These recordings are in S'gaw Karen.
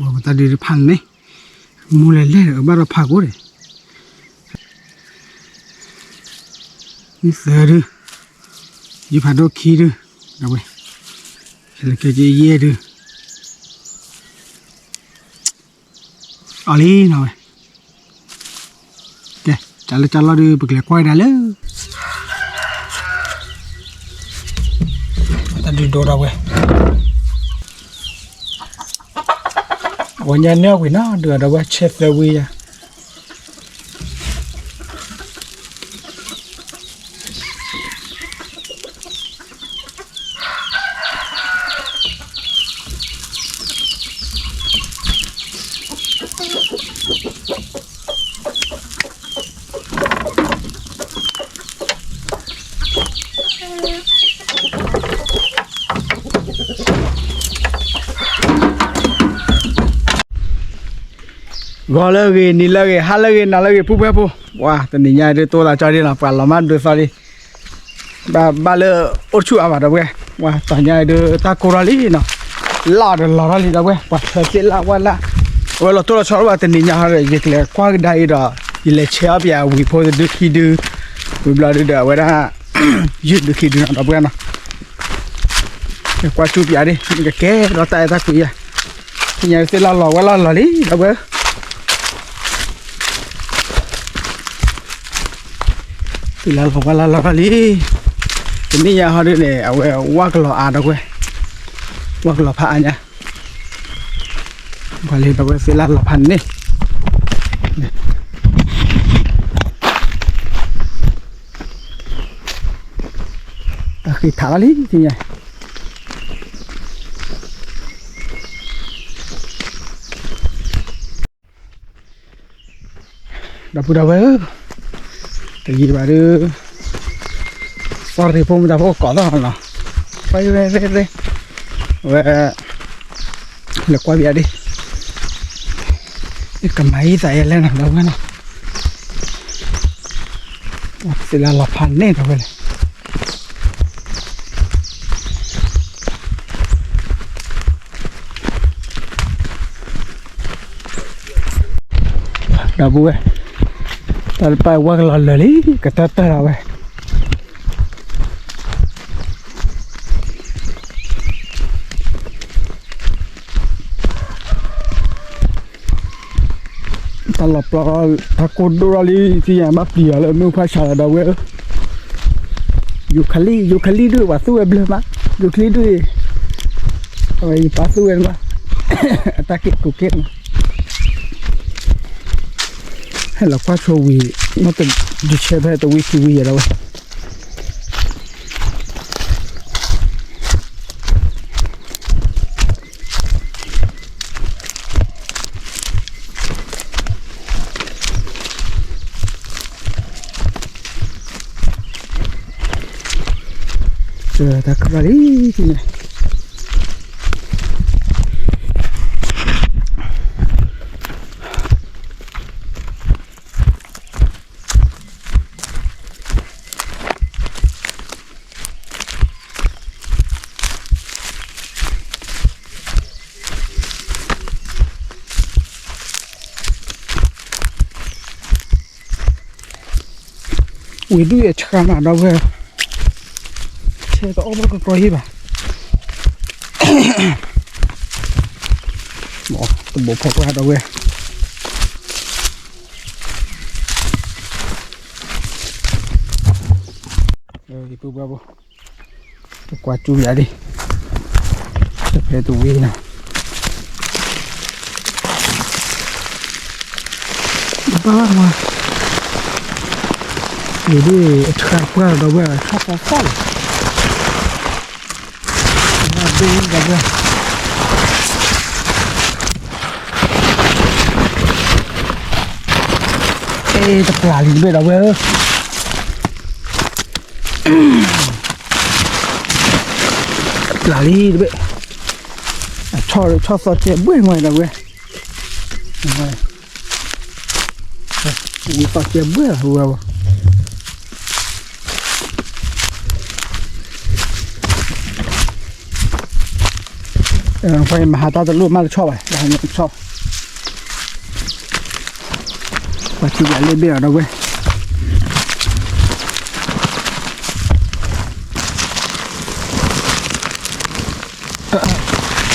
ပတၢ်ဒုးတဖၣ်န့ၣ် မူလဲၤလဲၣ်ဒီး အဘၣ်ဒီးဖးကိၣ်ဒီး နွံသၢဒု, ယုၢ်ဖးဒိၣ်ခံဒု, ဒီးဝဲ, လဲၤကဲက့ယဲၢ်ဒု, အီၤလံနီၤဝဲ, ကဲ, တၢ်လၢတၢ်လီၢ်ဒုး ပကလဲၤကွၢ်ကဒါလၢ တၢ်ဒုးဒိဒီးဝဲ ဝဲညါန့ၢ်ဝံၤနီၤ ဒုးဒီးဝဲဆဲးသၢဝံၤယၤ ဂီၤလၢအဂ့ၤ နံၤလၢအဂ့ၤ ဟါလၢအဂ့ၤ နၤလၢအဂ့ၤ ပုၢ်ဝဲၢ်ဖိ, ပှၤတနံၤညါဒုး တိၢ်သးကၠီဒ်နီၤ ပှၤလီၤမၢ်ဒုးသီလံ, ဘၣ်ဘၣ်လၢအိၣ်ဆူၣ်အါဘၣ်ဒီးဝဲ, ပှၤတနံၤညါဒုး တၢ်ကိၢ်ထီၣ်လံနီၤ, လၢ်ဒီးလီၤထီၣ်လံဒီးဝဲ, ပှၤထၢသ့ၣ်လၢ်ဝၣ်လၢ်, အဝဲလီၤတိၢ်လီၤဆီဘၣ်တနံၤညါဟီဒီး ယကလဲၤကွၢ်ကဒါအံၤဒီး ယလဲၤဆဲးအီၣ်ပၠးဝံၤဖိတဒုခံဒု, ဝံၤဘျီဒုးဒီးအဝဲဒၣ် ယုၢ်ဒုခံဒုနီၤဒီးဝဲနီၤ, ကွၢ်စူၣ်ပၠးဒ် ကကဲဒီးတၢ်အဲၣ်တၢ်ကွံယၤ, တနံၤညါသ့ၣ်လၢ်လီၤဝဲလၢ်လီၤလံဒီးဝဲ သ့ၣ်လၢ်လီၤဝဲလၢ်လီၤလီၤလံ, တနံၤညါဟီဒုးန့ၣ် အဝဲဝၣ်ကလီၤအါဒီးဝဲ, ဝၣ်ကလီၤဖးအါညါ, ပှၤလံဒီးဝဲသ့ၣ်လၢ်လီၤဖးန့ၣ်, တၢ်ဃ့ထးလီၤလံ တနံၤညါ ဒီပုၢ်ဒီဝဲၢ်ဧၢ, တယံာ်ဘၣ်ဒုး သီရ့ၣ်ဖိမုၢ်တၢ်ဖိကိးသီၣ်လီၤ, ဝဲ လဲၤကွၢ်ပၠးဒ်, ကမၤအံသးယဲလဲၣ်နီၤ ဒီပုၢ်ဝဲၢ်နီၤ, သ့ၣ်လၢ်လီၤဖးန့ၣ်ဒီးဝဲလဲၣ် ဒီပုၢ်ဝဲၢ်, တၢ်တပာ်ဝဲကလီၤလၢာ်လံ ကတၢၢ်တၢၢ်လီၤဝဲ, တၢ်လီၤပျီ တၢ်ကိၢ်ဒိၣ်ထီၣ်လံ သ့ၣ်ညါဘၣ်ပျံၤအီၤလၢမုၢ်ဖှၢ်ဆါလီၤဒီပုၢ်ဝဲၢ်ဧၢ, ယူၤခလံၣ် ယူၤခလံၣ်ဒုး ပှၤသူၣ်ဝဲဘျၢမး, ယူၤခလံၣ်ဒုး, အဝဲယပၢ်သူၣ်ဝဲမး, အတၢ်က့ၢ်ကူၤက့ၢ်မး ဟဲလီၤကွၢ်ဆိဝံၤ မ့ၢ်တဒုးဆဲဖဲတဝံၤခံဝံၤယဲဒီးဝဲ တၢ်ခရၢလံန့ၣ် ဝံၤဒုးအဆှါမးဒီပုၢ်ဝဲၢ်, ဆဲးတအီၣ်ဘၣ်ကကီဟံၣ်ဘၣ်, တဘိးဖီကွၢ်ဒီပုၢ်ဝဲၢ်, ပုၢ်ဝဲၢ်ဖိ တကွၢ်စူၣ်ယၤဒ်, တဖဲတဝံၤနီၤ, ဘၣ်ဘၣ်မး, ယဒ်အဆှါပှၢ်ဒီပုၢ်ဝဲၢ် ဆၣ်သီသီလီၤ, ဘၣ်ဒိဒီပုၢ်ဝဲၢ် အဲ တပျၢ်လံတဘ့ၣ်ဒီပုၢ်ဝဲၢ်ဧၢ, တပျၢ်လံတဘ့ၣ်, အဆီၣ်ဆီၣ်သီကဲဘှဲၣ်မးဒီပုၢ်ဝဲၢ်, ဝံသီကဲဘှဲၣ်လီၤ ပုၢ်ဝဲၢ်ဧၢ. မဟါတၢ်တလိၣ်မးတဆီၣ်ဘၣ်, တဆီၣ်, ပှၤထံၣ်ယၤလ့ဘ့ၣ်အီၤ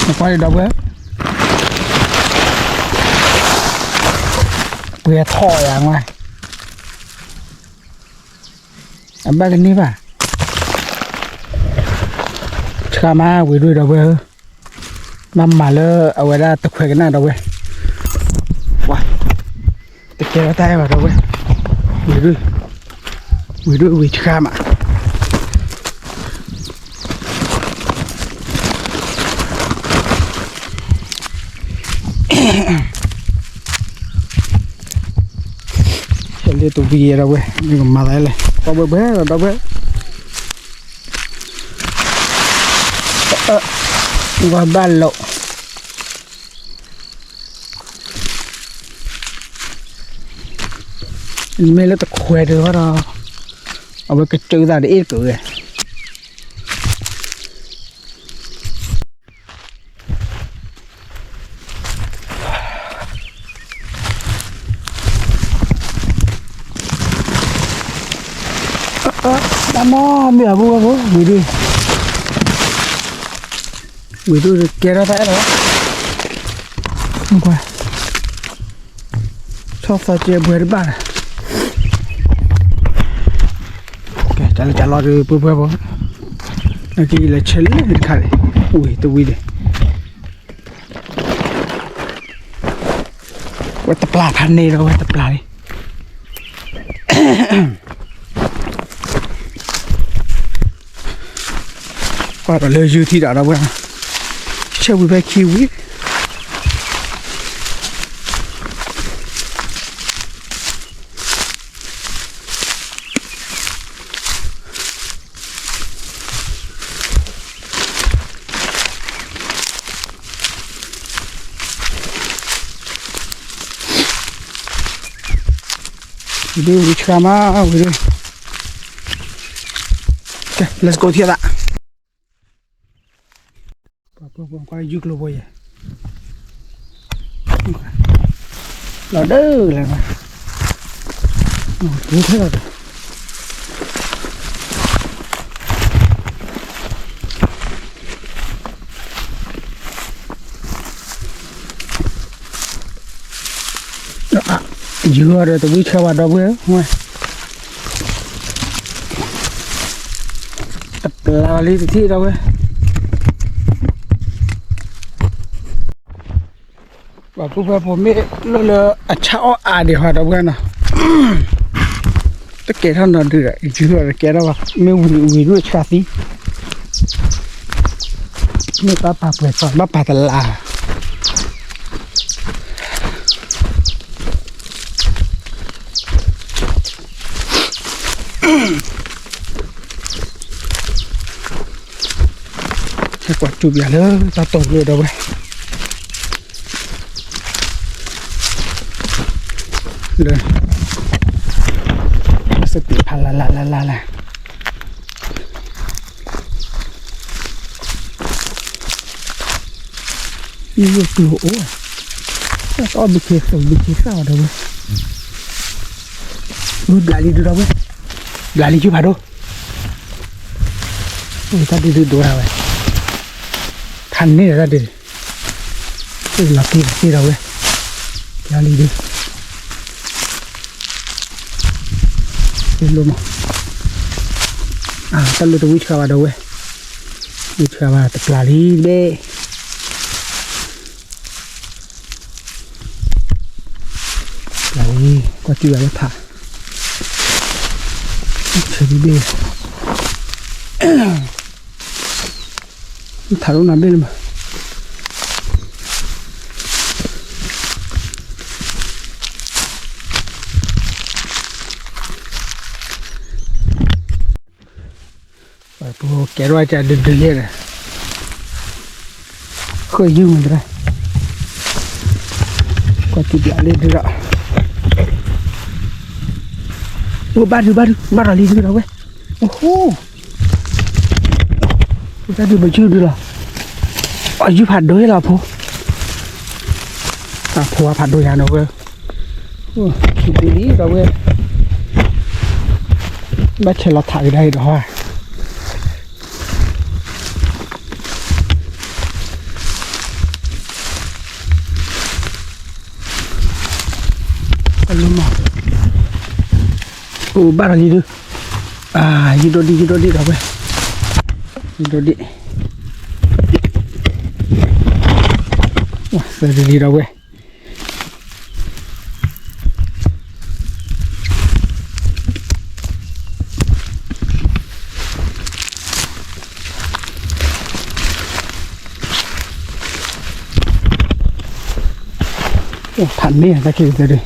ဒီပုၢ်ဝဲၢ်, ကွၢ်ဒီပုၢ်ဝဲၢ်, ပှဲၤထီၣ်ယၤမး, အဘၣ်ကန့ၢ်ဘၣ်, ဆှါမးဝံၤဒုဒီပုၢ်ဝဲၢ်ဧၢ, မၤမၤလၢအဝဲဒၣ်တခွဲးကနၣ်ဒီပုၢ်ဝဲၢ်, ပှၤ, တကဲထီၣ်တၢ်အဲၣ်ဘၣ်ဒီပုၢ်ဝဲၢ်, ဝံၤဒု, ဝံၤဒုဝံၤဆှါမး လၢတဝံၤဒီပုၢ်ဝဲၢ် မ့ၢ်ကမၤသးလဲၣ် ပှၤဘှဲဘှဲဒီပုၢ်ဝဲၢ်, ဝါဘၣ်လိာ်, မ့ၢ်လၢတခွဲးတဂီၢ်ဒီး အဝဲကစၢၢ်သးတအ့ၣ်တကၢးဝဲ တၢ်မီၢ်မ့ၢ်အဘူးဝဲဖိ ဝံၤဒု, ဝံၤဒုကဲထီၣ်တၢ်အဲၣ်လီၤ, ဆီၣ်သီကဲဘှဲတဘၣ်လၢၤ, ကဲတၢ်လၢတၢ်လီၢ်ဒုပုၢ်ဝဲၢ်ဖိ, နကလဲၤဆဲးလဲၣ်တခါန့ၣ်, ဝံၤတဝံၤန့ၣ် ဝဲတပျၢ်ဖးန့ၢ်ဒီးဝဲတပျၢ်လံ, ကွၢ်ဒီးလၢယုၢ်ထံဒီးဒီပုၢ်ဝဲၢ်, ဆဲးဝံၤဖဲခံဝံၤ ဝံၤဒုဝံၤဆှါမးဝံၤဒု, ကဲ let's go ထံၣ်သး, ပှၤကွၢ်ယုၢ်ကျိဖိယဲၢ်, လီၤဒၢလဲၣ်, ပူၤထဲလီၤဒီး ယုၢ်ဒီးတဝံၣ်ဆှါဘၣ်ဒီပုၢ်ဝဲၢ်, တပျၢ်လံတထံၣ်ဒီပုၢ်ဝဲၢ်, ပှၤပုၢ်ဝဲၢ်ဖိမ့ၢ်လိၣ်လၢအဆၣ်အီၣ်အါဒံးဟီဒီပုၢ်ဝဲၢ်နီၤ, တကဲထီၣ်နီၤဒုဒီး ယုၢ်ဒီးတကဲထီၣ်ဘၣ် မ့ၢ်ဝံၤဝံၤဒုဆှါသံ, မ့ၢ်ဘၣ်ပာ်ပှဲၤသီဘၣ်ပာ်တလး ဟဲကွၢ်စူၣ်ပၠးလၢတၢ်တိာ်ကျိဒီပုၢ်ဝဲၢ်, လၢ စပံးဖးလၢ်လၢ်လၢ်လၢ်လၢ်, ယိၣ်ကျိအိၣ်, တၢ်တအီၣ်ဘုခ့သိးဘုခ့သၣ်အီၤဒီပုၢ်ဝဲၢ်, ဘျးလံဒုဒီပုၢ်ဝဲၢ်, ဘျးလံယုၢ်ဖးဒိၣ်, တၢ်ဒုဒုဒိတၢ်ဝဲ, ထါန့ၢ်ဒီးတၢ်ဒု, လီၤတံၢ်လီၤတံၢ်ဒီပုၢ်ဝဲၢ်, ဘျးလံဒု, လီၤမး, တၢ်လၢတဝံၣ်ဆှါဘၣ်ဒီပုၢ်ဝဲၢ်, ဝံၣ်ဆှါဘၣ်တပျၢ်လံဘ့ၣ် ပျၢ်လံ, ကွၢ်စူၣ်ယၤလၢထး, ဆဲးဘ့ၣ်ဘ့ၣ်, ထးဒိၣ်နၤဘ့ၣ်လၢမး, ပကဲထီၣ်ကဒုဒုယဲၢ်ဒီး, ဃုယုၢ်မးတရၢ်, ကွၢ်စူၣ်ပျးလံဒုဒီး, အိၣ်ဘၣ်ဒုဘၣ်ဒု ဘၣ်ဒီးလံဒုဒီးဝဲ, အိၣ်ဟူ, အိၣ်တၢ်ဒုဘၣ်ယုၢ်ဒုလီၤ, အ အယူၤဖးဒိၣ်လီၤဖိ, အဖိအဖးဒိၣ်ယၤနီၤဝဲ, ခံဒုလံဒီးဝဲ, ဘၣ်ဆဲးလီၤထးကဒါအံၤဒီးဟီဧါ အိၣ်ဘၣ်ဒီးလံဒု, ယူၤဒိၣ်ဒံၣ် ယူၤဒိၣ်ဒံၣ်ဒီးဝဲ, ယူၤဒိၣ်ဒံၣ်, သၢဒုလံဒီးဝဲ ဖးန့ၢ်တၢ်ခံက သၢဒု,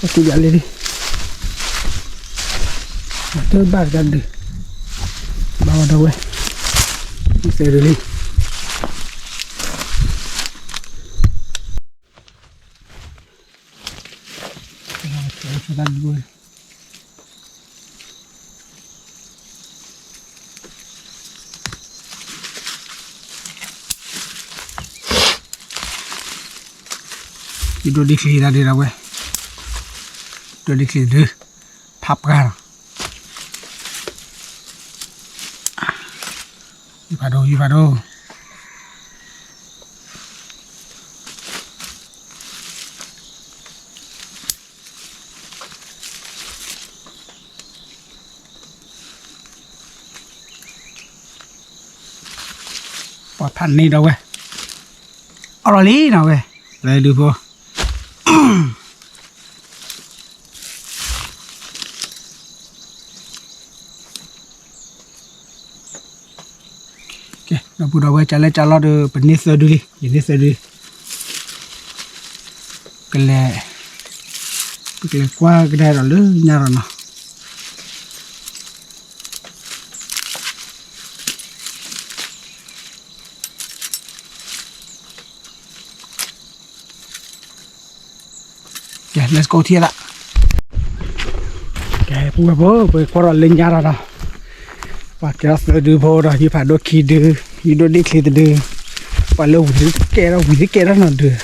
ကီၢ်သူလ့ၤလံ, တဘၣ်ကဒု, ဘၣ်ဝဲဒီးဝဲ, သၢဒုလံ ယဒိၣ်ဒံၣ်ချံဒၣ်ဒုဒီးဝဲ, ဒိၣ်ဒံၣ်ချံဒု, ဖးပှၢ်လီၤ, ယဖးဒိၣ် ယဖးဒိၣ် ပှၤဖးန့ၢ်ဒီးဝဲ, အီၣ်လီၤလံနီၤဝဲ, လၢဒုဖိ ကဲ ဒီပုၢ်ဒီဝဲၢ် ကၢ်လဲၢ်ကၢ်လီၢ်ဒီး ပန့ၢ်သၢဒုလံ ယန့ၢ်သၢဒု, ကလဲၤ ပကလဲၤကွၢ်ကဒါဒီးလၢညါဒီးနီၤ. ကဲ let's go ထံၣ်လၢ်. ကဲ ပုၢ်ဝဲၢ်ဖိ ပကွၢ်ဒီးလၢညါဒီးနီၤ, ပှၤကဲထီၣ်သၢဒုဖိဒီး ယုၢ်ဖးဒိၣ်ခံဒု, ယုၢ်ဒိၣ်ဒ့ၣ်ချ့တဒု, ပှၤလၢဝံၤတကဲထီၣ် ဝံၤတကဲထီၣ်နီၤဒုး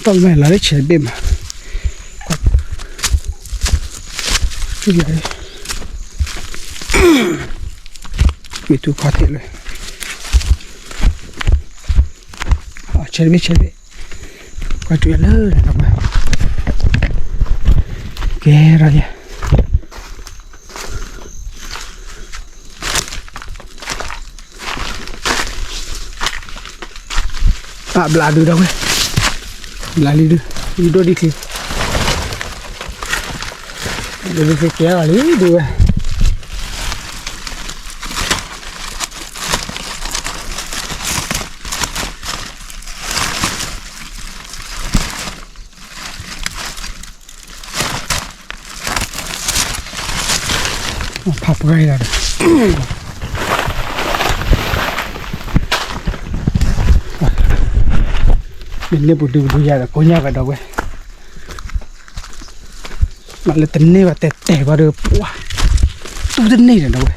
တၢ်မဲာ်လီၤလၢဆဲးတဘ့ၣ်မး, မ့ၢ်ထူခီထံးလၢ ဆဲးတဘ့ၣ် ဆဲးတဘ့ၣ်, ကွၢ်ကၠူလၢ ကဲထီၣ်ယဲ ပာ်ဘျးဒုဒီးဝဲ, ဘျးလံဒု, ယုၢ်ဒိၣ်ဒ့ၣ်ချ့, ဒ်ကဲထီၣ်လံဒုဝဲ ဖးပှဲၤဒီး မ့ၢ်န့ၢ်ပူၤဒုပူၤဒုယၤဒီး ကိညၢ်ဝဲဒီးဝဲ, မ့ၢ်လၢတန့ၢ်ဘၣ်တဲာ်တဲာ်ဘၣ်ဒီး ပှၤ တူၢ်တန့ၢ်ဒီးဝဲ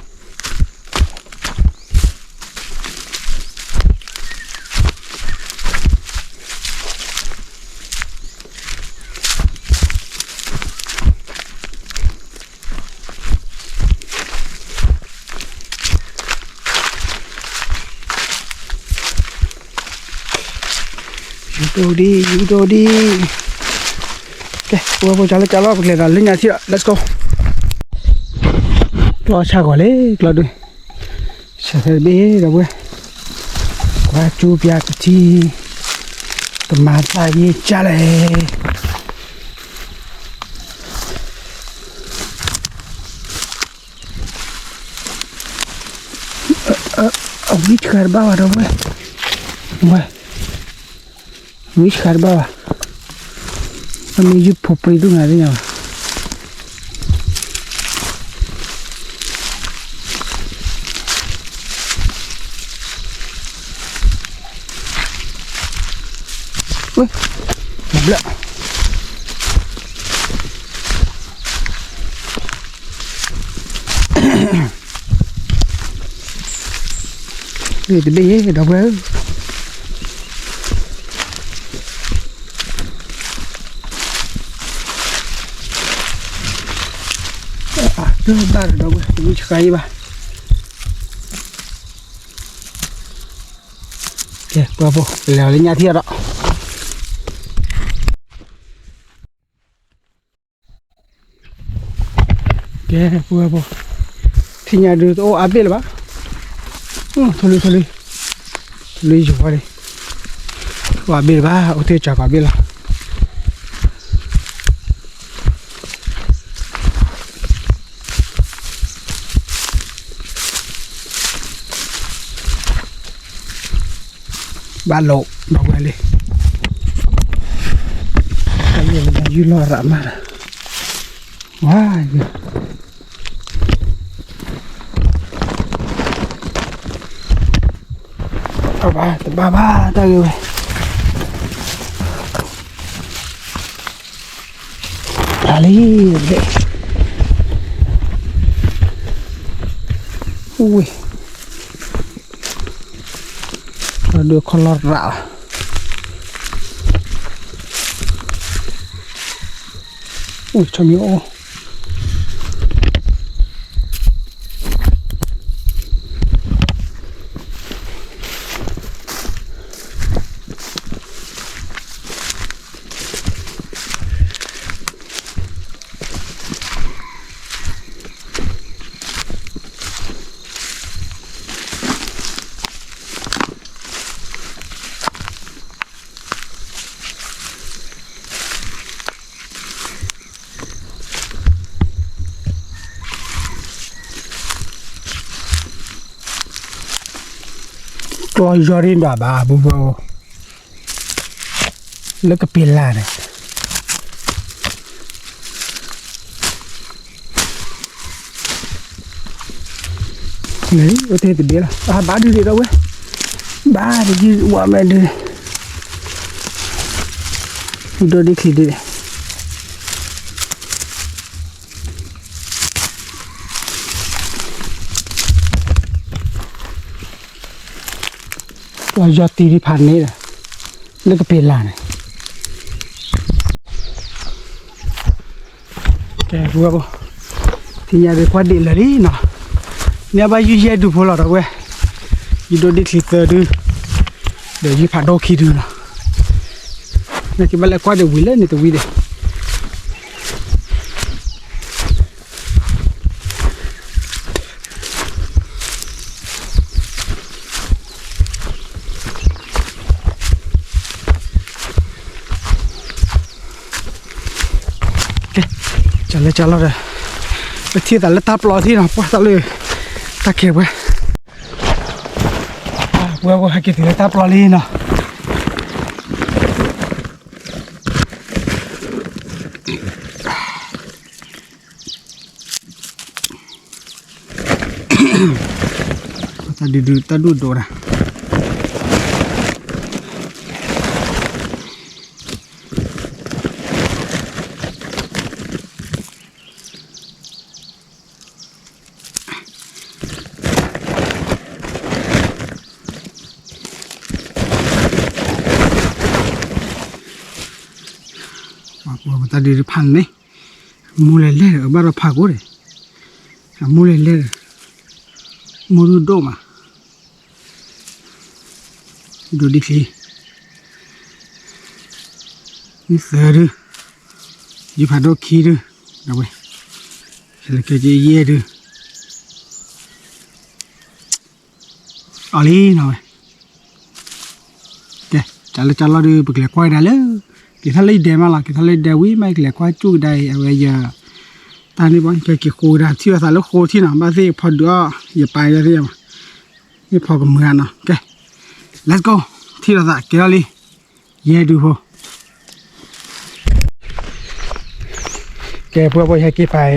ယူၢ်ဒိၣ်ဒ့ၣ် ယူၢ်ဒိၣ်ဒ့ၣ်, ကဲ ပဝဲဖိ ကၢ်လၢကၢ်လီၤ ပကလဲၤဒီးလၢညါထံၣ်ဒီး let's go. ကျီဆါဂီၤလံ ကျီဒု, ဆဲးဖဲတဘ့ၣ်ဒီးဝဲ, ကွၢ်ကၠူပၠးကထံ, ကမၤသးယ့ၢ်ကၢ်လဲၣ်. အဝံၣ်ဆှါတဘၣ်ဘၣ်ဒီးဝဲ, ဝဲ, အဝံၣ်ဆှါတဘၣ်ဘၣ်, အမ့ၢ်ယုၢ်ဖိပြံဒိၣ်နၤသ့ၣ်ညါဘၣ်. ဝဲ, ဘျၢၣ်. တဘ့ၣ်ဒီပုၢ်ဝဲၢ်ဧၢ, တဘၣ်ဒီပုၢ်ဝဲၢ် တမ့ၢ်ဆှါအံၤဘၣ်. ကဲ ပှၤဖိ ပလဲၤအီၤလၢညၣ်ထံအီၤဒီး ကဲ ပှၤဖိ ထံၣ်ညါဒုးတအိၣ်အါဘ့ၣ်လၢၤဘၣ်. ထိၣ်လွံၢ် ထိၣ်လွံၢ် ထိၣ်လွံၢ်ယိၤဝဲန့ၣ် အိၣ်အါဘ့ၣ်လၢၤဘၣ်, အိၣ်တ့ၢ်စှၤကီးဘ့ၣ်လီၤ. ဘၣ်လိာ်ဒီပုၢ်ဝဲၢ်လံ, တၢ်ယုၢ်လီၤရၤမးဒီး ဝါ အဘၣ်တဘၣ်ဘၣ် တၢ်ဂ့ၢ်ဝဲ လၢလံ, ဝ့ၢ် ဒိၣ်ခီလီၤရၤလီၤ, အိၣ် ဆီမံအိၣ် ကျီယီၤရ့ဒၣ်ဘၣ် ပူၤပူၤ လၢကပ့ၤလၢ်န့ၣ် န့ၣ် အိၣ်တ့ၢ်တဘ့ၣ်လီၤ အဘၣ်ဒုးဒံးဒီးဝဲ ဘၣ်တယုၢ်ဝဲမဲာ်ဒုး ဒိၣ်ဒံးချံဒုး ပှၤယီၤတံၤဒံးဖးန့ၣ်ဒီး လၢကပ့ၤလၢ်န့ၣ် ကဲ ပူၤဝဲဘိ ထံၣ်ညါဒုးကွၢ်ဒံးလၢာ်လံနီၤ န့ၢ်ဘၣ်ယုၢ်ယဲၢ်ဒုဖိလီၤဒီးဝဲ ယဒိၣ်ဒံးချံသၢဒု ဒီးယုၢ်ဖးဒိၣ်ခံဒုနီၤ နကဘၣ်လဲၤကွၢ်ဒံးဝံၤလၢန့ၣ်တဝံၤဒီး ကဲ ကၢ်လၢကၢ်လီၤဒီး ပထံၣ်သးလၢတၢ်ပျီထံၣ်နီၤ ပှၢ်သးလၢ တၢ်ခဲးဝဲ ပဝဲဟဲက့ၤတုၤလၢတၢ်ပျီလံနီၤ တၢ်ဒုးဒုးတၢ်ဒုးဒိးဒၣ် ပှၤပှၤတၢ်ဒုးတဖၣ်န့ၣ် အမိၢ်လဲၤလဲၣ်ဒီး အဘၣ်ဒီးဖးကိးဒီး အမိၢ်လဲၤလဲၣ်ဒီး မိၢ်ဒုးဒိၣ်မး ဒိၣ်ဒံးချံ နသၢဒု ယုၢ်ဖးဒိၣ်ခံဒု ဒီးဝဲ ယလဲၤကဲက့ၤယဲၢ်ဒု အီၤလံနီၤဝဲ ကဲ ကၢ်လၢကၢ်လီၤဒုး ပကလဲၤကွၢ်ကဒါလၢ က့ၤထီၣ်လၢယဒဲမးလီၤ က့ၤထီၣ်လၢယဒဲဝံၤမး ယကလဲၤကွၢ်ကၠူၣ်ကဒါအံၤ အဝဲယ တၢ်န့ၣ်ဘၣ် ကဲက့ၤဃိကဒါ ထံၣ်လိာ်သးလၢဃိထံၣ်နီၤ ဘၣ်သ့ၣ်ဖီဒုးအီၤ ယပာ်ယဲသ့ၣ်မး မ့ၢ်ဖီကမုာ်ဧါနီၤ ကဲ let's go ထံၣ်လိာ်သးကဲထီၣ်လံ ယဲၢ်ဒုဖိ ကဲ ပှၤပှၤ ယဟဲက့ၤပာ်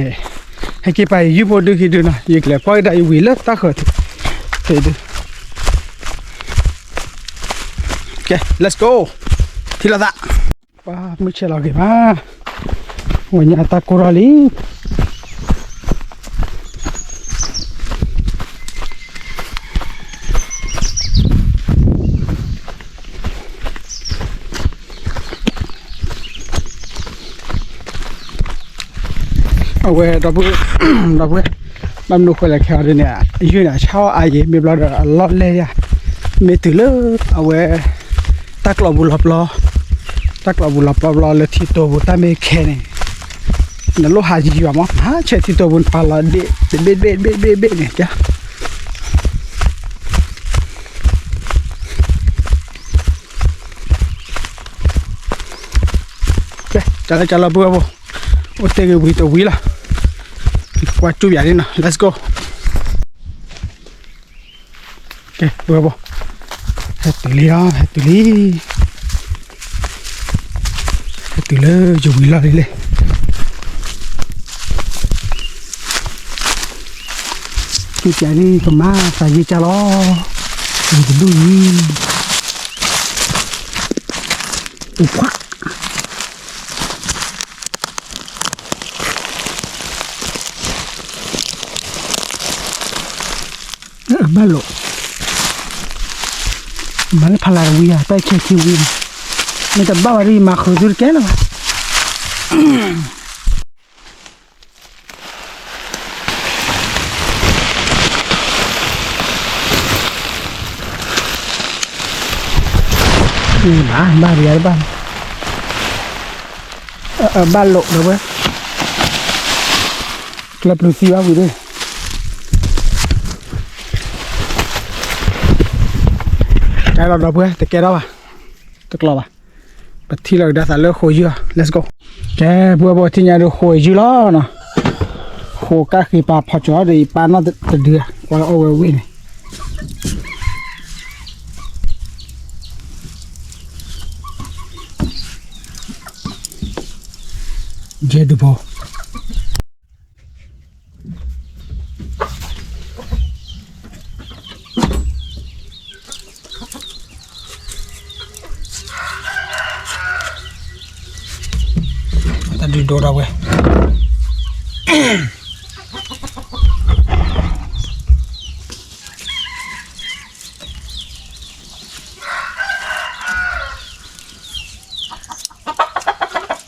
ဟဲက့ၤပာ်ယုၢ်ဖိဒုခံဒုနီၤ ယကလဲၤကွၢ်ကဒါအံၤဝံၤလၢတၢ်ဃၢၤ ဖဲဒု ကဲ let's go ထံၣ်လိာ်သး ပှၤမုၢ်ဆဲးလီၤက့ၤမး ဝဲညါတၢ်ကိၢ်ထီၣ်လံ ကဲ အဝဲဒီပုၢ်ဝဲၢ်, ဘၣ်မနုၤဃိလဲၣ်ခဲအံၤဒ်န့ၣ် ယုၢ်န့ၣ် အဆါအါယံၤ မ့ၢ်ဘျီဒီးအလီၢ်လဲၢ်ယၤ, မ့ၢ်တုၤလၢ အဝဲ တၢ်ကျီပူၤလီၤပျီ, တၢ်ကျီပူၤလီၤပျီဘျီလၢထံတိာ်ပူၤတၢ်မ့ၢ်ခဲန့ၣ်, နလိၣ်ဟးယံၤယံၤဘၣ်မး ဟးဆဲးထံတိာ်ပူၤန့ၣ် ပာ်လီၤဒ့ၣ်တဘ့ၣ်တဘ့ၣ်တဘ့ၣ်တဘ့ၣ်န့ၣ် ကဲ ကလၢကလီပုၢ်ဝဲၢ်ဖိ, အိၣ်တ့ၢ်ဂ့ၤဝံၤတဝံၤလီၤ, ကွၢ်ကၠူၣ်ယၤလံနီၤ let's go. ကဲ ပုၢ်ဝဲၢ်ဖိ, ဟဲတုၤလံလီၤ ဟဲတုၤလံ, ဟဲတုၤလၢယဝံၤလီၢ်လံလံ. ကၠူၣ်ယၤလံ ကမၤသးယံာ်ကၢ်လီၤ, ဝံၤတဒူၣ်အံၤ, ပူၤဖး ဘၣ်လိာ်, မၤလၢဖးလၢ်တဝံၤဧါ တၢ်ဆဲးခံဝံၤန့ၣ်, မ့ၢ်တဘၣ်ဝဲဒ်အံၤ မၤဃုာ်သုတကဲလၢၤဘၣ်. ဘၣ် ဘၣ်ဒံးယၤတဘၣ်, ဘၣ်လိာ်ဒီးဝဲ, ကျၢၤပျုၤသံဘၣ်ဝံၤဒီး, ကဲလီၤဒီပုၢ်ဝဲၢ် တကဲထီၣ်ဘၣ်, တကျိၤဘၣ်. ပထံၣ်လီၤကဒါသးလၢဃိာ်ယုၢ်အီၤ let's go. ကဲ ပုၢ်ဝဲၢ်ဖိ ထံၣ်ညါဒီးဃိာ်ယုၢ်လီၤနီၤ, ဃိာ်ကၢ်ဃ့ပာ်ဖီၣ်ကၠီၤဒီး ယပာ်နီၣ်တဒု, ကွၢ်လၢအီၣ်ဝဲဝံၣ်န့ၣ်, ယဲၢ်ဒုဖိ တၢ်ဒုးဒိၣ်ထီၣ်ဝဲ,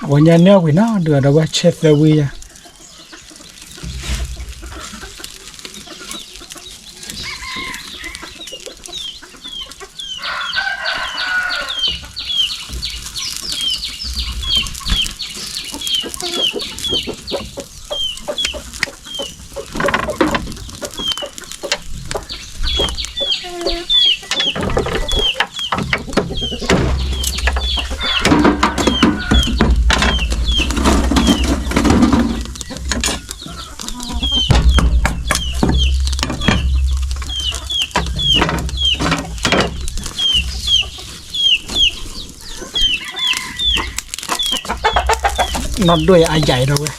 အဝဲညါန့ၢ်ဝံၤနီၤ ဒုးဒီးဝဲဆဲးသၢဝံၤယၤ နီၢ်ဒိၣ်အယၤဒီးဝဲ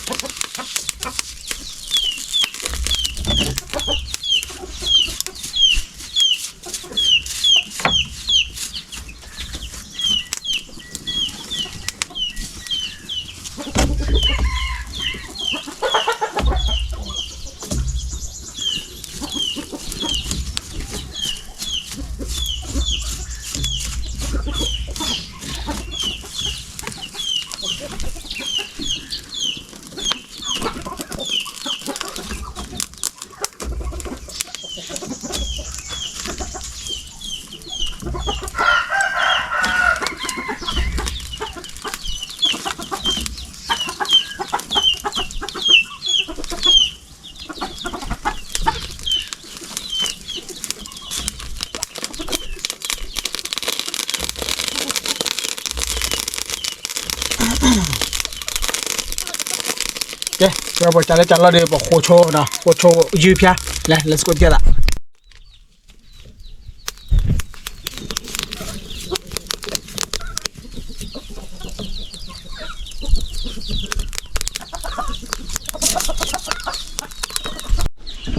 ကဲ ပဝဲပကလဲၤကလီဒီး ပဃိာ်ဆိနီၤ ဃိာ်ဆိယုၢ်ဖၠါ လဲၤ let's go တကဲသး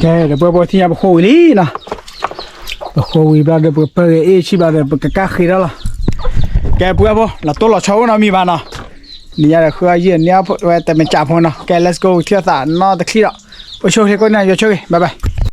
ကဲ ဒီးပဝဲပထံၣ်ညါပဃိာ်ဝံၤလံနီၤ, ပဃိာ်ဝံၤဘျီဒီး ပကပၢဂ့ၤအ့ၣ်ဆံၣ်ဘျီဒီး ပကကၢ်ဃ့ထီၣ်လီၤ. ကဲ ပဝဲဖိ လီၤတိၢ်လီၤဆီအိၣ်နီတမံၤဘၣ်နီၤ, နံၤညါဒီးဃုအီၣ်ယံာ်န့ၢ်ဝဲတမ့ၢ်ကၢ်ဖိနီၤ. ကဲ let's go ထံၣ်အသးနီတချံဒီး အိၣ်ဆူၣ်ချ့ကိးနံၤ ယိၤဆၢဂ့ၤ bye bye.